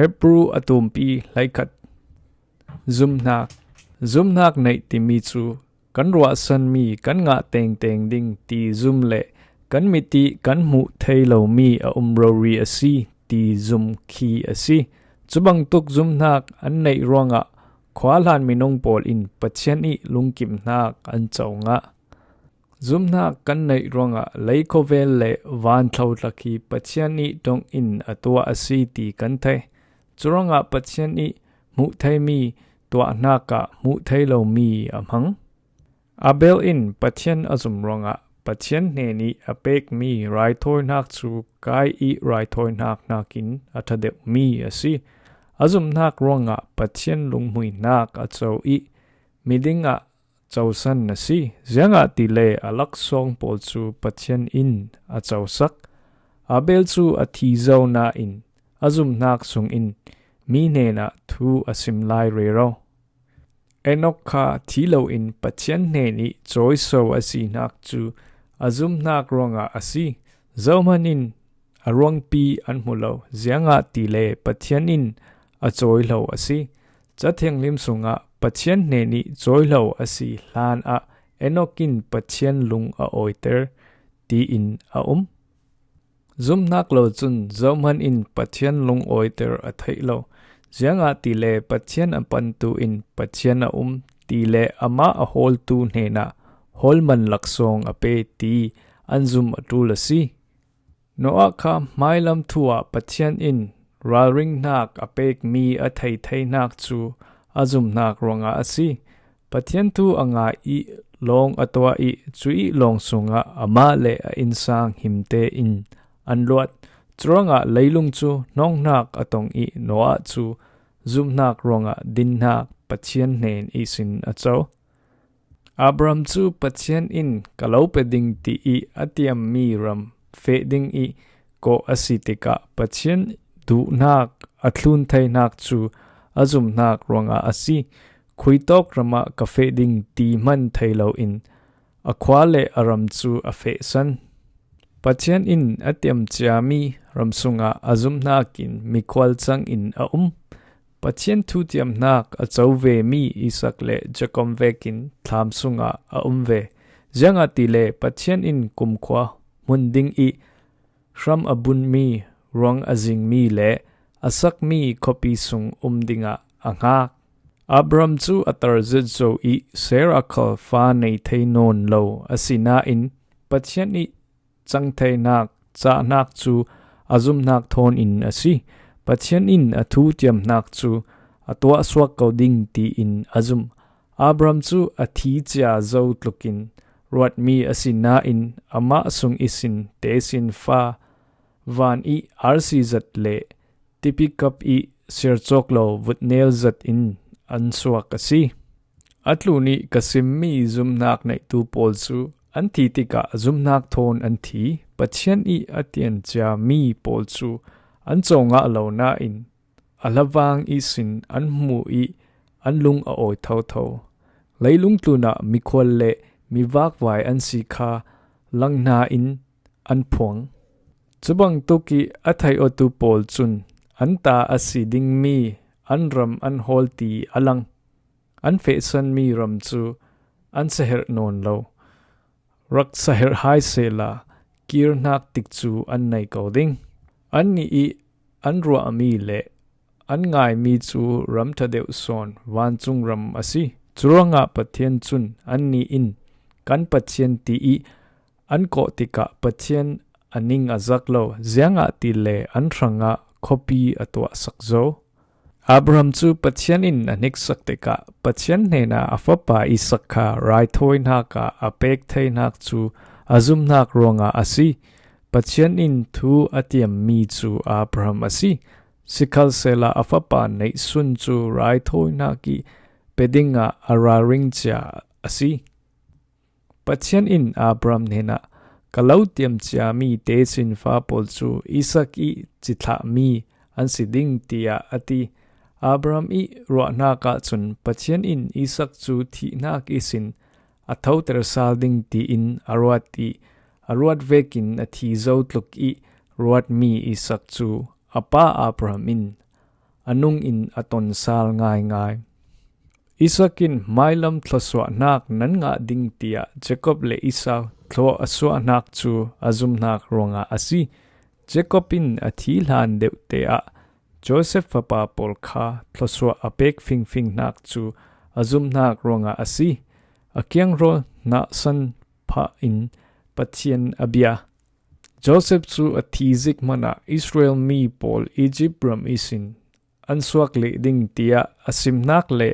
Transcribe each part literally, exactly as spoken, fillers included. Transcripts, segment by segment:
Hebrew a tumpi hleikhat. Zumhnak. Zumhnak neih timi cu kan ruahsanmi kan ngah tengteng ding ti zum le kan mit ih kan hmuh thei lomi a um rori a si ti zum khi a si. Cubangtuk zumhnak an neih ruangah khuahlan minung pawl in Pathian ih lungkimhnak an co ngah. Zumhnak kan neih ruangah lei khawvel le van thlotlak hi Pathian ih dongh in a tuah a si ti kan thei. Curuangah Pathian ih hmuh theimi tuahnak ah hmuh thei lomi a hmang. Abel in Pathian a zum ruangah Pathian hnenih a pekmi raithawinak cu Kain ih raithawinak hnakin a ṭha deuhmi a si. A zumhnak ruangah Pathian lunghmuihnak a co ih miding ah cosan a si. Ziangahtile a laksawng pawl cu Pathian in a cosak. Abel cu a thi zo nain a zumhnak sungin mi hnenah thu a sim lai rero. Enok kha thi loin Pathian hnenih cawiso a sinak cu a zumhnak ruangah a si. Zohman in a ruangpi an hmu lo, ziangahtile Pathian in a cawilo a si. Cathianghlim sungah Pathian hnenih cawilo a si hlanah Enok in Pathian lung a awiter tiin a um. Zumhnak lo cun zohman in Pathian lungawiter a theih lo, ziangahtile Pathian a pantu in Pathian a um ti le amah a hawltu hnenah hawlman laksawng a pe ti an zum a ṭul a si. Noah kha hmailam thu ah Pathian in ralringhnak a pekmi a thei theinak cu a zumhnak ruangah a si. Pathian thu a ngai ih lawng a tuah ih cuih lawng sungah amah le a innsang himte in an luat. Curuangah leilung cu hnawnghnak a tong ih Noah cu zumhnak ruangah dinnak Pathian hnen ihsin a co. Abraham cu Pathian in ka lo pe ding ti ih a tiammi ram feh ding ih kawh a si tikah Pathian duhnak a thlun theinak cu a zumhnak ruangah a si. Khuitawk ramah ka feh ding ti hman thei loin a khua le a ram cu a fehsan. Pathian in a tiam ciami ram sungah a zumhnak in mikhual cang in a um. Pathian thutiamhnak a co vemi Isak le Jakob vekin thlam sungah a um ve. Ziangahtile Pathian in kumkhua hmun ding ih hram a bunmi, ruang a zingmi le a sakmi khuapi sung um dingah a hngak. Abraham cu a tar zet zo ih Sarah khal fa nei thei nawn lo a si nain Pathian ih cang theinak, cahnak cu a zumhnak thawn in a si. Pathian in a thu tiamhnak cu a tuahsuak ko ding tiin a zumh. Abraham cu a thi cia zo tlukin ruatmi a si nain amah sung ihsin tesinfa van ih arsi zat le tipikap ih siarcawk lo vutnel zat in an suak a si. A tlun ih ka simmi zumhnak neihtu pawl cu an thi tikah zumhnak thawn an thi. Pathian ih a tianciami pawl cu an co ngah lo nain a hlavang ihsin an hmu ih an lung a awi thotho. Leilung tlunah mikhual le mivakvai an si kha langh hna in an phuang. Cubangtuk ih a theih awtu pawl cun an ta a si dingmi an ram an hawl ti a lang. An fehsanmi ram cu an saherh nawn lo. Rak saherh hai sehla, kirhnak tikcu an nei ko ding. Annih ih an ruahmi le an ngaimi cu ram ṭha deuh sawn vancung ram a si. Curuangah Pathian cun annih in kan Pathian ti ih an kawh tikah Pathian a ning a zak lo, ziangahtile an hrangah khuapi a tuahsak zo. Abraham cu Pathian in a hniksak tikah Pathian hnenah a fapa Isak kha raithawinak ah a pek theinak cu a zumhnak ruangah a si. Pathian in thu a tiammi cu Abraham a si. Sikhalsehla a fapa neihsun cu raithawinak ih pe dingah a ralring cia a si. Pathian in Abraham hnenah, "Ka lo tiamciami tesinfa pawl cu Isak ih cithlahmi an si ding," tiah a ti. Abraham ih ruahnak ahcun Pathian in Isak cu thihnak ihsin a thoter sal ding tiin a ruat ih a ruat vekin a thi zo tluk ih ruatmi Isak cu a pa Abraham in a nungin a tonsal ngaingai. Isak in mailam thluasuahnak nan ngah ding tiah Jacob le Esau thlua a suahnak cu a zumhnak ruangah a si. Jacob in a thi hlan deuhte ah Joseph fapa pawl kha thluasuah a pek fingfingnak cu a zumhnak ruangah a si. A kiangrual hnahsan phah in Pathian a bia. Joseph cu a thi zik hmanah Israel mi pawl Egypt ram ihsin an suak leh ding tiah a simnak le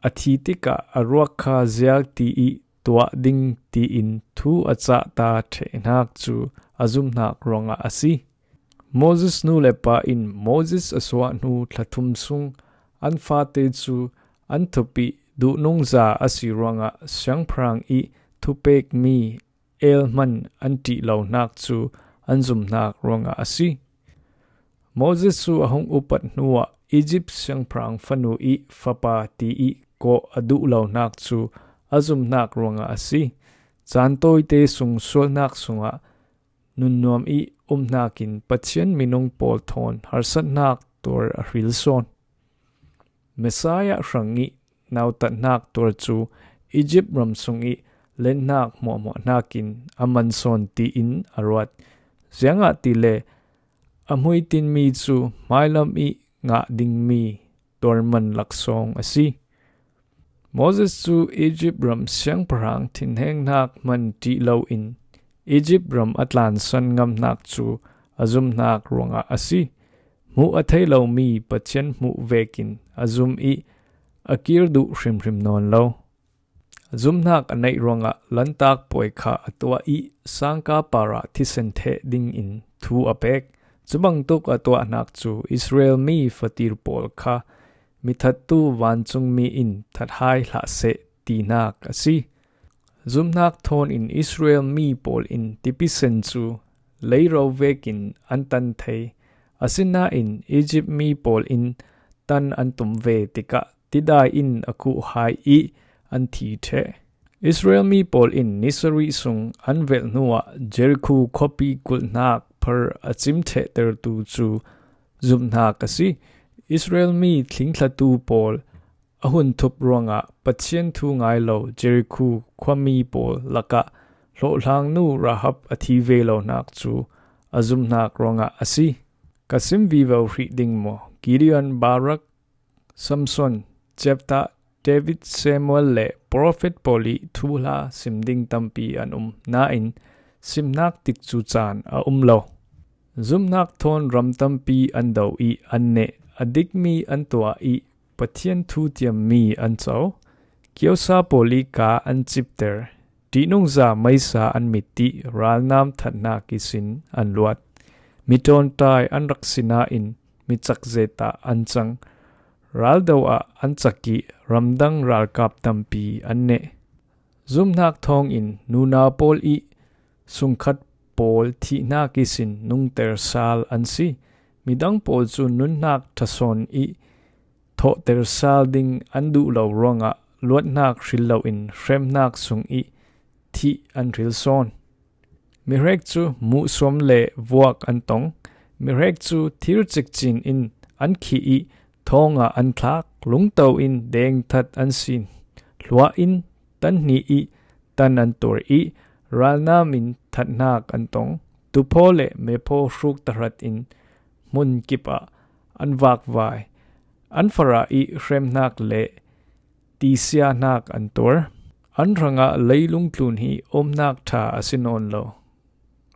a thi tikah a ruak kha zial ti ih tuah ding tiin thu a cahta ṭhehnak cu a zumhnak ruangah a si. Moses nu le pa in Moses a suah hnu thla thum sung an fate cu an thup ih duhnungza a si ruangah siangpahrang ih thupekmi el hman an ṭih lonak cu an zumhnak ruangah a si. Moses cu a hung upat hnuah Egypt siangpahrang fanu ih fapa ti ih kawh a duh lonak cu a zumhnak ruangah a si. Caan tawite sung sualnak sungah nunnuam ih umhnak in Pathian minung pawl thawn harsatnak tuar a hril sawn. Messiah hrangih nautatnak tuar cu Egypt ram sungih lenhnak hmuahhmuah hnakin a man sawn tiin a ruat. Ziangahtile a hmuitinmi cu hmailam ih ngah dingmi tuarman laksawng a si. Moses cu Egypt ram siangpahrang thinhengnak hman ṭih loin Egypt ram a tlansan ngamnak cu a zumhnak ruangah a si. Hmuh a thei lomi Pathian hmuh vekin a zum ih a kir duh hrimhrim nawn lo. Zumhnak a neih ruangah Lantak puai kha a tuah ih sangka parah thisen theh dingin thu a pek. Cubangtuk a tuahnak cu Israel mi fatir pawl kha mithattu vancungmi in that hai hlah seh tinak a si. Zumhnak thawn in Israel mi pawl in tipisen cu leiro vekin an tan thei. Asinain Egypt mi pawl in tan an tum ve tikah tidai in a kuh hai ih an thi ṭheh. Israel mi pawl in ni sarih sung an velh hnuah Jericho khuapi kulhnak phar a cim ṭhehtertu cu zumhnak a si. Israel mi thlingthlatu pawl a hun thup ruangah Pathian thu ngai lo Jericho khuami pawl lakah hlawhhlangnu Rahab a thi ve lonak cu a zumhnak ruangah a si. Ka sim vivo hrih ding maw? Gideon, Barak, Samson, Jephthah, David, Samuel le profet pawl ih thuhla sim ding tampi an um nain simnak tikcu caan a um lo. Zumhnak thawn ram tampi an do ih an neh. A dikmi an tuah ih Pathian thu tiammi an co. Kiosa pawl ih kaa an cipter. Ṭihnungza meisa an mit ih ralnam thatnak ihsin an luat. Mi ṭawnṭai an rak si nain mi cak zet ah an cang. Raldo ah an cak ih ramdang ralkap tampi an neh. Zumhnak thawngin nunau pawl ih sungkhat pawl thihnak ihsin nungter sal an si. Midang pawl cu nunnak ṭha sawn ih thawhter sal ding an duh lo ruangah luatnak hril loin hremhnak sung ih thih an hril sawn. Mihrek cu muhsuam le vuak an tong. Mihrek cu thir cikcin in an khih ih thawngah an thlak. Lungto in dengthat an sin. Hluah in tan hnih ih tan an tuar ih ralnam in thatnak an tong. Tuphaw le mephaw hruk tahrat in hmun kip ah an vakvai. An farah ih hremhnak le tisiahnak an tuar. An hrangah leilung tlun hi umnak ṭha a si nawn lo.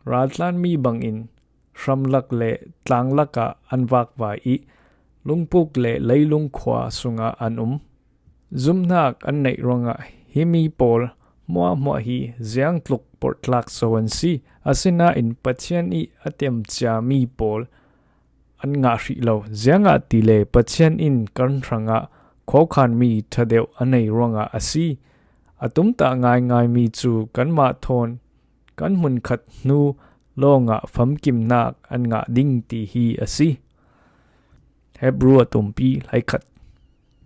Raltlanmi bangin hramlak le tlanglak ah an vakvai ih lungpuk le leilung khua sungah an um. Zumhnak an neih ruangah himi pawl hmuahhmuah hi ziangtluk porhtlak so an si. Asinain Pathian ih a tiamciami pawl an ngah hrih lo. Ziangahtile Pathian in kan hrangah khawkhanmi ṭha deuh a nei ruangah a si. A tumtah ngaingaimi cu kanmah thawn kan hmunkhat hnu lawngah famkimnak an ngah ding ti hi a si. Hebru a tumpi hleikhat